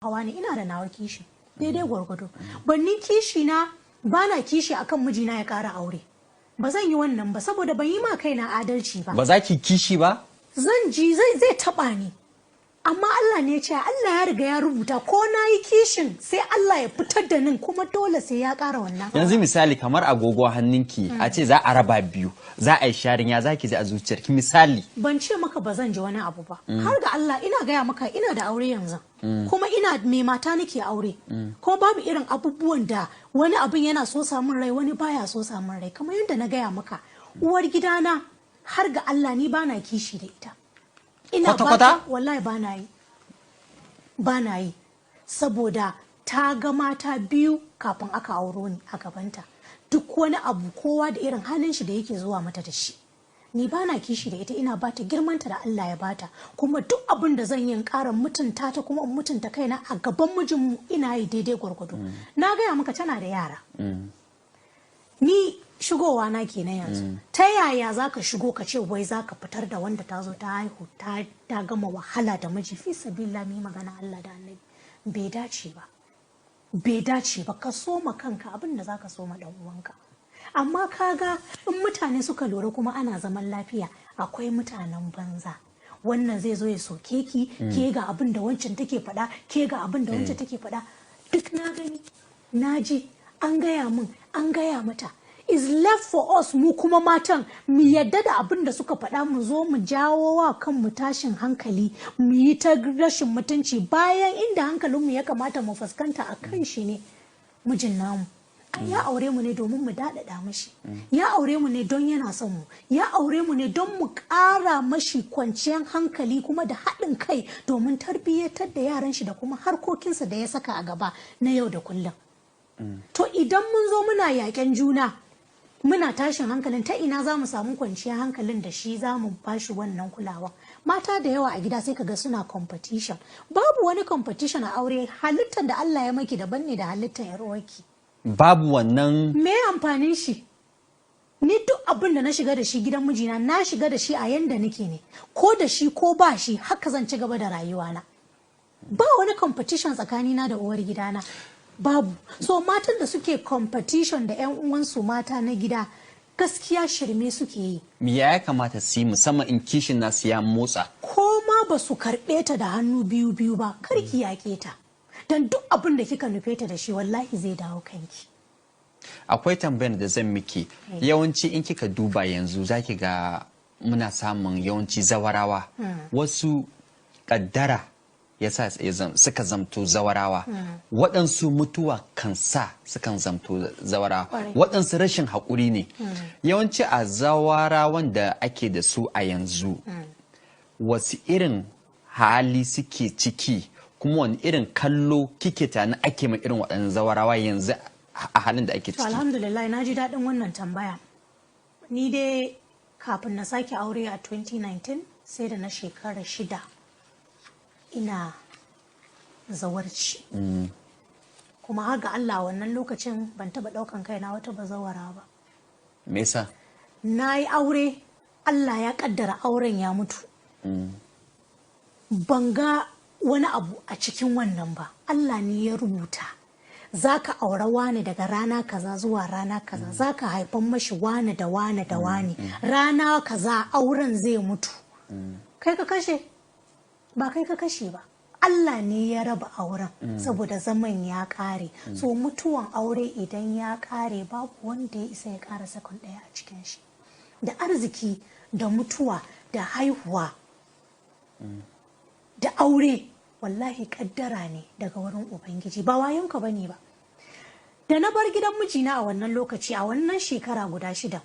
Hawa ne, ina da nawa kishi daidai gwargwado. Ban ni kishi na bana kishi akan mijina ya ƙara aure. Ba zan yi wannan ba saboda ban yi ma kaina adalci ba. Ba za ki kishi ba? Zan ji zai taba ni, amma Allah ne ya ce, Allah ya riga ya rubuta, ko na yi kishin sai Allah ya fitar da nin, kuma dole sai ya ƙara wannan. Yanzu misali kamar agogo hannunki, a ce za a raba biyu, za a yi sharing, ya za ki ji a zuciyarki misali? Ban ce maka ba zan ji wani abu ba. Har ga Allah ina gaya maka, ina da aure yanzu, kuma ina mai mata nake aure, kuma babu irin abubuwan da wani abin yana so samun rai, wani baya so samun rai. Kamar yadda na gaya maka, uwar gidana, har ga Allah ni bana kishi da ita. Ina Kwata-kwata? Wallahi bana yi, bana yi, saboda ta ga mata biyu kafin aka auro ni a gabanta. Duk wani abu, kowa da irin halin shi da yake zuwa mata da shi. Ni bana kishi da ita, ina bata girmanta da Allah ya bata, kuma duk abin da zan yi in ƙara mutunta ta kuma in mutunta kaina a gaban mijinmu, ina yi daidai gwargwado. Na gaya maka tana da yara. Ni shigowa na kenan yanzu. Ta yaya za ka shigo ka ce wai za ka fitar da wanda ta zo ta haihu, ta gama wahala da miji? Fi sabila mi magana Allah da Annabi, bai dace ba, bai dace ba. Ka soma kanka abin da za ka soma dan uwanka. Amma kaga in mutane suka lura kuma ana zaman lafiya, akwai mutanen banza. Wannan zai zo ya soke ki, ke ga abin da wancan take faɗa, ke ga abin da wancan take faɗa. Duk na gani, na ji, an gaya min, an gaya mata. Is left for us, mu kuma matan, mu yadda da abin da suka faɗa, mu zo mu jawo wa kanmu tashin hankali, mu yi ta rashin mutunci, bayan inda hankalinmu ya kamata mu fuskanta a kan shi ne mijin namu. Ai ya aure mu ne domin mu daɗaɗa mashi, ya aure mu ne don yana son mu, ya aure mu ne don mu ƙara mashi kwanciyar hankali kuma da haɗin kai domin tarbiyyatar da yaran shi da kuma harkokinsa da ya saka a gaba na yau da kullum. To idan mun zo muna yaƙen juna, muna tashin hankalin, ta ina za mu samu kwanciyar hankalin da shi za mu bashi wannan kulawa? Mata da yawa a gida sai kaga suna competition. Babu wani competition a aure. Halittar da Allah ya maki daban ne da halittar yar uwarki. Babu wannan. Me amfanin shi? Ni duk abin da na shiga da shi gidan mijina, na shiga da shi a yanda nake ne. Ko da shi ko ba shi, haka zan ci gaba da rayuwana. Ba wani competition tsakanina da uwar gidana, babu. So matan da suke competition da 'yan uwansu mata na gida, gaskiya shirme suke yi. Me ya kamata su yi, musamman in kishin nasu ya motsa? Ko ma ba su karɓe ta da hannu biyu biyu ba, kar ki yaƙe ta, don duk abin da kika nufe ta da shi, wallahi zai dawo kanki. Akwai tambayar da zan miki. Yawanci in kika duba yanzu, zaki ga muna samun yawanci zawarawa, wasu kaddara ya sa suka zamto zawarawa, waɗansu mutuwa kan sa sukan zamto zawarawa, waɗansu rashin haƙuri ne. Yawanci a zawarawan da ake da su a yanzu, wasu irin hali suke ciki, kuma wani irin kallo kike tani ake ma irin waɗannan zawarawa yanzu a halin da ake To ciki? alhamdulillah, na ji daɗin wannan tambaya. Ni dai kafin na sake aure a 2019, sai da na shekara 6 ina zawarci. Kuma har ga Allah, wannan lokacin ban taɓa ɗaukan kaina wata bazawara ba. Me yasa? Na yi aure, Allah ya ƙaddara auren ya mutu. Ban ga wani abu a cikin wannan ba. Allah ne ya rubuta za ka aure wani daga rana kaza zuwa rana kaza, za ka haifan mashi wani da wani da wani, rana kaza auren zai mutu. Kai ka kashe? Ba kai ka kashe ba. Allah ne ya raba auren saboda zaman ya kare. So mutuwan aure idan ya kare, babu wanda ya isa ya kara sakon ɗaya a cikin shi. Da arziki da mutuwa da haihuwa da aure, wallahi kaddara ne daga wurin Ubangiji, ba wayonka bane ba. Da na bar gidan mijina a wannan lokaci, a wannan shekara guda 6,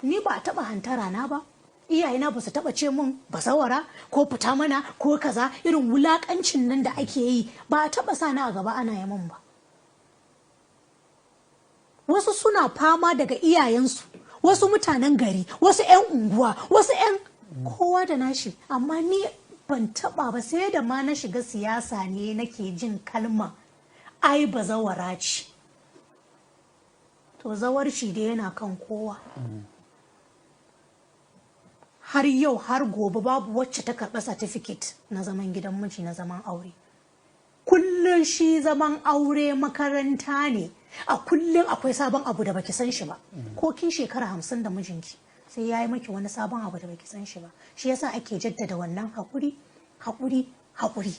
ni ba a taba hantara na ba. Iyayena ba su taba ce mun basawara ko fita mana ko kaza, irin wulakancin nan da ake yi, ba a taba sa ni a gaba ana yi mun ba. Wasu suna fama daga iyayensu, wasu mutanen gari, wasu 'yan unguwa, wasu 'yan kowa da nashi, amma ni ban taba ba. Sai da ma na shiga siyasa ne nake jin kalma ai bazawara ce. To zawarci da yana kan kowa har yau har gobe, babu wacce ta karɓa certificate na zaman gidan miji, na zaman aure. Kullum Kullum shi zaman aure makaranta ne. A kullum akwai sabon abu da baki san shi ba. Ko kin shekara 50 da mijinki, sai ya yi maki wani sabon abu da baki san shi ba. Shi yasa ake jaddada wannan haƙuri, haƙuri, haƙuri.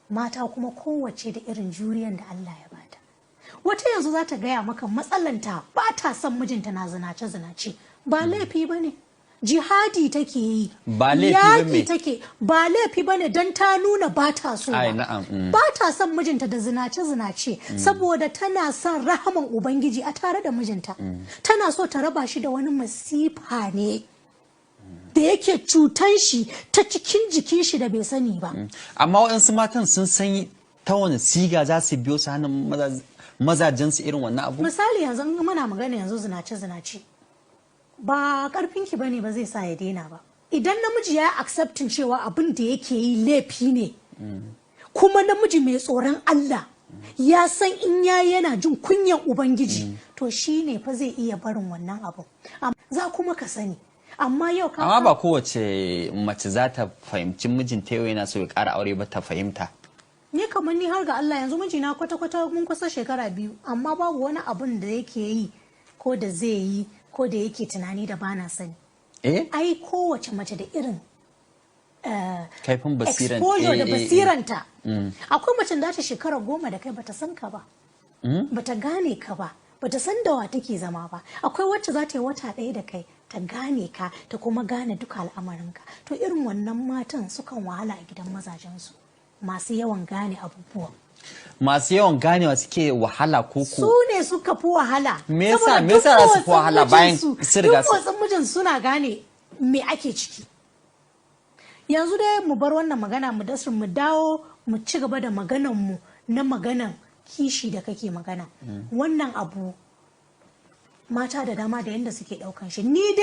Mata kuma kowace da irin juriyan da Allah ya bata. Wata yanzu za ta gaya maka matsalanta ba ta son mijinta na zinace zinace. Ba laifi ba ne, jihadi take yi. Ba laifi ba me? Yaƙi take. Ba laifi ba ne don ta nuna ba ta so Ai, ba. na'am. Ba ta son mijinta da zinace zinace saboda tana son rahaman Ubangiji a tare da mijinta. Tana so ta raba shi da wani masifa ne da yake cutan shi ta cikin jikin shi da bai sani ba. Amma waɗansu matan sun san ta wani siga za su biyo su hannun mazajensu irin wannan abu. Misali, yanzu in muna magana yanzu zinace zinace, ba karfinki bane ba zai sa ya daina ba. Idan namiji ya accepting cewa abin da yake yi laifi ne, kuma namiji mai tsoron Allah ya san in ya yana jin kunyan Ubangiji, to shi ne fa zai iya barin wannan abu. Za kuma ka sani, amma yau ka Amma ba kowace mace za ta fahimci mijinta yau yana so ya ƙara aure ba ta fahimta. Ni kamar ni, har ga Allah, yanzu mijina kwata-kwata mun kusa shekara 2, amma babu wani abun da yake yi ko da zai yi ko da yake tunani da bana sani. Ai kowace mace da irin Kaifin basiran. exposure da basiranta. Akwai macen da ta shekara 10 da kai bata san ka ba, bata gane ka ba, bata san da wa take zama ba. Akwai wacce za ta yi wata 1 da kai ta gane ka, ta kuma gane duka al'amarinka. To irin wannan matan sukan wahala a gidan mazajensu, masu yawan gane abubuwa. Masu yawan ganewa suke wahala ko? Su ne suka fi wahala. Me yasa- Saboda me yasa duk za su fi wahala motsin bayan mijinsu- sun riga duk motsin mijin suna gane me ake ciki. Yanzu dai mu bar wannan magana, mu dasir mu dawo mu ci gaba da maganan mu na maganan kishi da kake magana. Wannan abu mata da dama da yanda suke daukan shi. Ni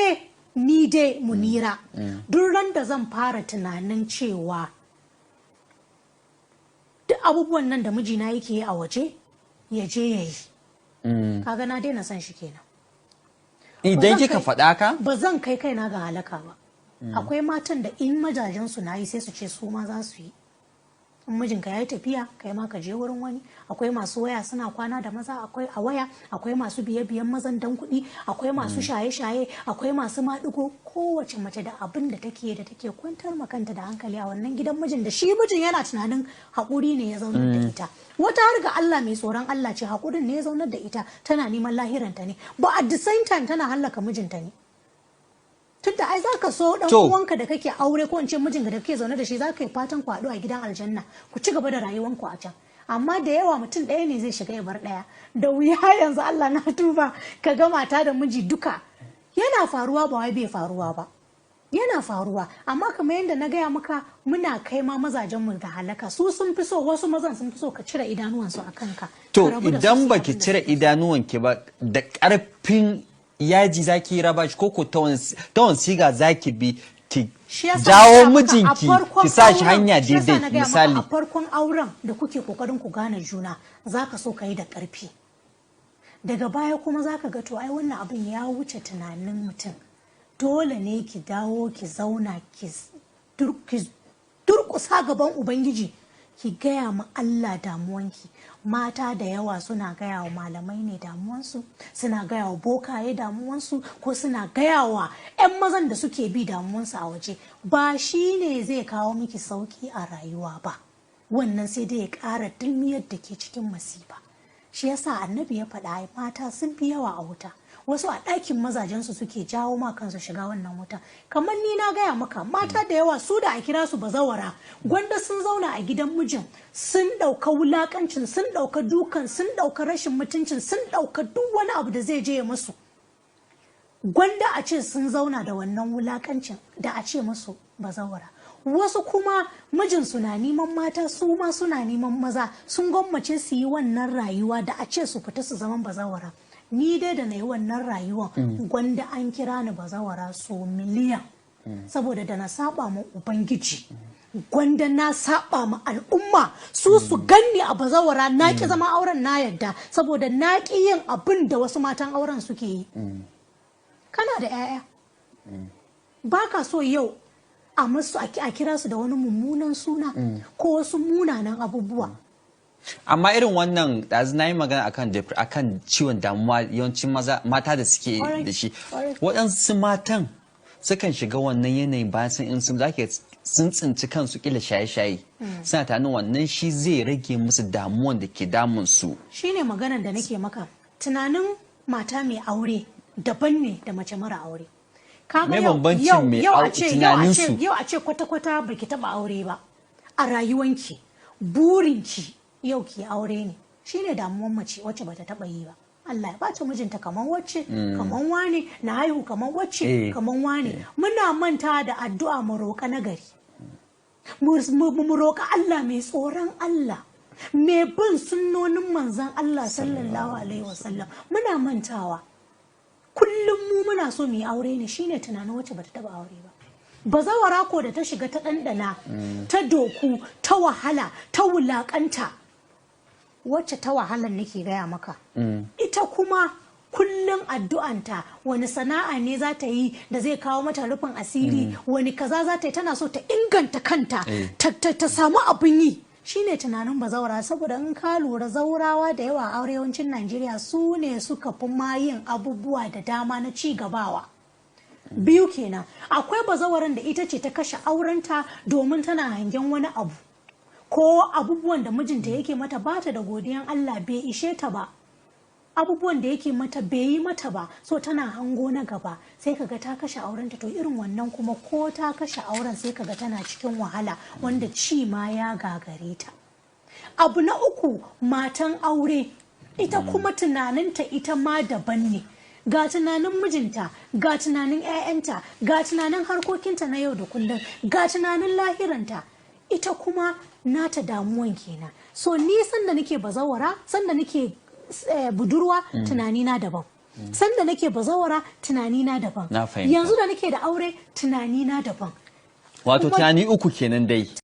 dai Munira, duk ran da zan fara tunanin cewa duk abubuwan nan da mijina yake yi a waje ya je ya yi, kaga na daina son shi kenan. Idan Ba zan kika faɗa ka Ba zan kai kaina ga halaka ba. Akwai matan da in majajen su na yi, sai su ce su ma za su yi. In mijinka ya yi tafiya, kai ma ka je wurin wani. Akwai masu waya suna kwana da maza, akwai a waya, akwai masu biye biyen mazan dan kuɗi, akwai masu shaye shaye, akwai masu maɗigo. Kowace mace da abin da take da take kwantar ma kanta da hankali a wannan gidan mijin, da shi mijin yana tunanin haƙuri ne ya zaunar da ita. Wata har ga Allah mai tsoron Allah ce, haƙurin ne ya zaunar da ita, tana neman lahiranta ne ba, at the same time tana hallaka mijinta ne. Tunda ai zaka so dan uwanka da kake aure, ko in ce mijinka da kake zaune da shi, zaka yi fatan ku haɗu a gidan aljanna, ku ci gaba da rayuwanku a can. Amma da yawa mutum ɗaya ne zai shiga ya bar ɗaya. Da wuya yanzu, Allah na tuba, ka ga mata da miji duka. Yana faruwa, ba wai bai faruwa ba, yana faruwa. Amma kamar yadda na gaya maka, muna kai ma mazajen mu da halaka. Su sun fi so, wasu mazan sun fi so ka cire idanuwansu a kanka. To Ka rabu da su, idan su yi baki abin da cire idanuwanki ba, da ƙarfin yaji zaki raba shi, koko ta wani siga zaki bi ki Shi yasa jawo na gaya maka a mijinki farkon ki sa shi auren- hanya shi yasa daidai, na gaya maka, misali? A farkon auren da kuke kokarin ku gane juna, zaka so ka yi da karfi. Daga baya kuma zaka ga, to ai wannan abin ya wuce tunanin mutum. Dole ne ki dawo ki zauna, ki durkusa gaban Ubangiji, ki gaya ma Allah damuwanki. Mata da yawa suna gaya wa malamai ne damuwansu, suna gaya wa bokaye damuwansu, ko suna gaya wa 'yan mazan da suke bi damuwansu a waje. Ba shi ne zai kawo miki sauki a rayuwa ba wannan, sai dai ya ƙara dulmiyar da ke cikin masifa. Shi yasa Annabi ya faɗa, mata sun fi yawa a wuta. Wasu a ɗakin mazajensu suke jawo ma kansu shiga wannan wuta. Kamar ni na gaya maka, mata da yawa su da a kira su bazawara, gwanda sun zauna a gidan mijin, sun ɗauka wulakancin, sun ɗauka dukan, sun ɗauka rashin mutuncin, sun ɗauka duk wani abu da zai je ya musu. Gwanda a ce sun zauna da wannan wulakancin da a ce musu bazawara. Wasu kuma mijinsu na neman mata, su ma suna neman maza, sun gwammace su yi wannan rayuwa da a ce su fita su zaman bazawara. Ni dai da na yi wannan rayuwan, gwanda an kira ni bazawara so miliyan, saboda da na saba ma Ubangiji, gwanda na saba ma al'umma su su ganni a bazawara. Na ki zama auren, na yadda, saboda na ki yin abin da wasu matan auren suke yi. Kana da 'ya'ya, ba ka so yau a musu a kira su da wani mummunan suna ko wasu munanan abubuwa. Amma irin wannan, ɗazu na yi magana akan ciwon damuwa, yawancin maza, mata da suke da shi. Waɗansu matan sukan shiga wannan yanayin bayan sun in sun zaki sun tsinci kansu kila shaye-shaye, suna tunanin wannan shi zai rage musu damuwan da ke damun su. Shine maganar da nake maka, tunanin mata mai aure daban ne da mace mara aure. Kaga Me bambancin mai yau a ce yau a ce tunaninsu? Yau a ce kwata-kwata baki taba aure ba a rayuwanki, burinki yau ki aure ne, shine damuwan mace wacce bata taba yi ba. Allah ya bata mijinta kaman wacce, kaman wane, na haihu kaman wacce, kaman wane. Muna manta da addu'a, mu roƙa nagari, mu roƙa Allah mai tsoron Allah, mai bin sunnonin manzon Allah sallallahu alaihi wasallam. Muna mantawa, kullum mu muna so mu yi aure ne. Shine tunanin wacce bata taba aure ba. Bazawara ko da ta shiga, ta ɗanɗana, ta doku, ta wahala, ta wulaƙanta, wacce ta wahalan nake gaya maka, ita kuma kullum addu'anta wani sana'a ne za ta yi da zai kawo mata rufin asiri, wani kaza za ta yi, tana so ta inganta kanta, ta samu abin yi. Shine tunanin bazawara. Saboda in ka lura, zaurawa da yawa a arewacin Najeriya su ne suka fi ma yin abubuwa da dama na ci gabawa. Biyu kenan, akwai bazawaran da ita ce ta kashe aurenta domin tana hangen wani abu ko abubuwan da mijinta yake mata, bata da godiyan Allah, bai ishe ta ba, abubuwan da yake mata bai yi mata ba, so tana hango na gaba, sai kaga ta kashe aurenta. To irin wannan kuma ko ta kashe auren, sai kaga tana cikin wahala wanda ci ma ya gagare ta. Abu na uku, matan aure, ita kuma tunaninta ita ma daban ne. Ga tunanin mijinta, ga tunanin 'ya'yanta, ga tunanin harkokinta na yau da kullum, ga tunanin lahiranta. Ita kuma nata damuwan kenan. So ni sanda nake bazawara, sanda nake budurwa, tunanina daban, sanda nake bazawara, tunanina daban. Na fahimta. Yanzu da nake da aure, tunanina daban. Wato tunani uku kenan dai.